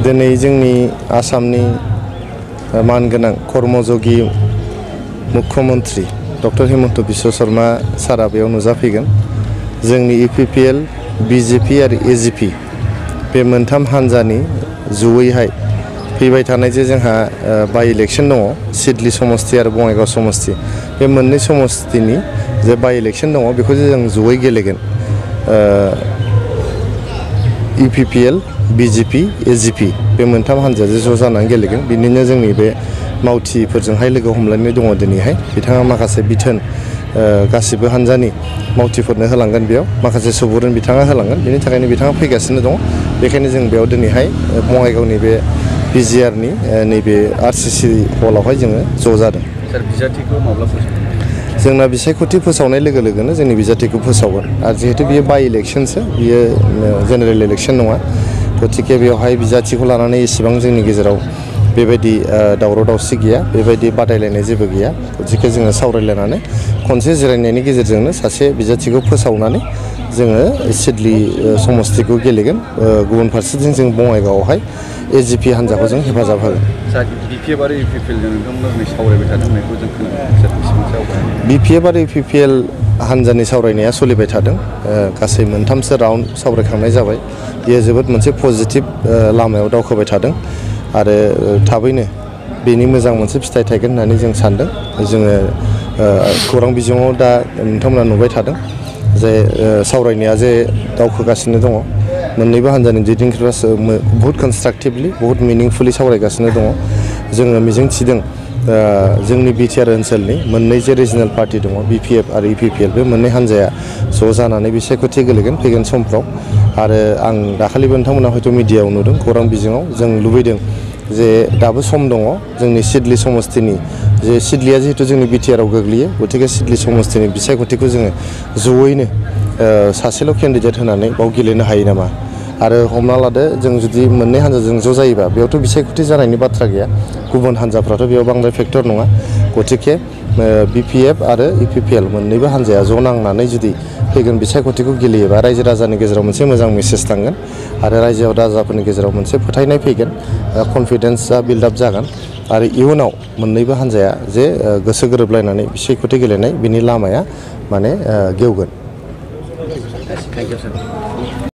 दिनै जोंनि आसामनि मानगोनां कर्मयोगी मुख्यमंत्री डक्टर हिमन्त बिश्व शर्मा सारा बेयाव नुजाफैगोन। जोंनि UPPL, BJP आरो AGP बे मोनथाम हानजानि जयैहाय फैबाय थानाय जे जोंहा बाइ इलेक्शन दङ सिडली समस्ति आरो बङाइगाव समस्ति बे मोननै समस्तिनि जे बाइ इलेक्शन दङ बेखौ जों जयै गेलेगोन। UPPL, BJP, AGP बे मोनथाम हानजाया जे ज' जानानै गेलेगोन बिनिनो जोंनि बे मावथिफोरजोंहाय लोगो हमलायनाय दङ दिनैहाय बिथाङा माखासे बिथोन गासिबो हानजानि मावथिफोरनो होलांगोन बेयाव माखासे सुबुरुन बिथाङा होलांगोन बिनि थाखायनो बिथाङा फैगासिनो दङ। बेखायनो जों बेयाव दिनैहाय बङाइगावनि बे PGRनि नैबे RCC हलावहाय जोङो ज' जादों। सार बिजाथिखौ माब्ला फोसावगोन? जोंना बिसायख'थि फोसावनाय लोगो लोगोनो जोंनि बिजाथिखौ फोसावगोन आरो जिहेतु बियो बाइ इलेक्शनसो बियो जेनेरेल इलेक्शन नङा गतिके बेवहाय बिजाथिखौ लानानै इसेबां जोंनि गेजेराव बेबायदि दावराव दावसि गैया बेबायदि बादायलायनाय जेबो गैया गतिके जोङो सावरायलायनानै खनसे जिरायनायनि गेजेरजोंनो सासे बिजाथिखौ फोसावनानै जोङो सिडली समस्तिखौ गेलेगोन। गुबुन फारसेथिं जों बङाइगावआवहाय AGP हानजाखौ जों हेफाजाब होगोन। BPF आरो UPPL जों नोंथांमोना सावरायबाय थादों होननायखौ जों खोनादों। BPF आरो UPPL हानजानि सावरायनाया सोलिबाय थादों। गासै मोनथामसो राउन्ड सावरायखांनाय जाबाय। बेयो जोबोद मोनसे पजिटिभ लामायाव दावखोबाय थादों आरो थाबैनो बेनि मोजां मोनसे फिथाइ थायगोन होननानै जों सानदों। जोङो खौरां बिजोङाव दा नोंथांमोना नुबाय थादों जे सावरायनाया जे दावखोगासिनो दङ मोननैबो हानजानि दैदेनगिरिफ्रा बहुत कनस्ट्राक्टिभलि बहुत मिनिंफुलि सावरायगासिनो दङ। जोङो मिजिंथिदों जोंनि BTR ओनसोलनि मोननै जे रिजनेल पार्टी दङ BPF आरो UPPL बे मोननै हानजाया ज' जानानै बिसायख'थि गेलेगोन फैगोन समफ्राव आरो आं दाखालिबो नोंथांमोना हयथ' मिडियायाव नुदों खौरां बिजोङाव जों लुबैदों जे दाबो सम दङ जोंनि सिडली समस्तिनि जे सिडलीया जिहेतु जोंनि BTR आव गोग्लैयो गतिके सिडली समस्तिनि बिसायख'थिखौ जोङो जयैनो सासेल' केन्डिडेट होनानै बाव गेलेनो हायो नामा आरो हमना लादो जों जुदि मोननै हानजाजों ज' जायोबा बेयावथ' बिसायख'थि जानायनि बाथ्रा गैया गुबुन हानजाफ्राथ' बेयाव बांद्राय फेक्टर नङा गतिके BPF आरो UPPL मोननैबो हानजाया ज' नांनानै जुदि फैगोन बिसायख'थिखौ गेलेयोबा रायजो राजानि गेजेराव मोनसे मोजां मेसेज थांगोन आरो रायजो राजाफोरनि गेजेराव मोनसे फोथायनाय फैगोन कनफिडेन्सआ बिल्डआप जागोन आरो इयुनाव मोननैबो हानजाया जे गोसो गोरोबलायनानै बिसायख'थि गेलेनाय बिनि लामाया माने गेवगोन।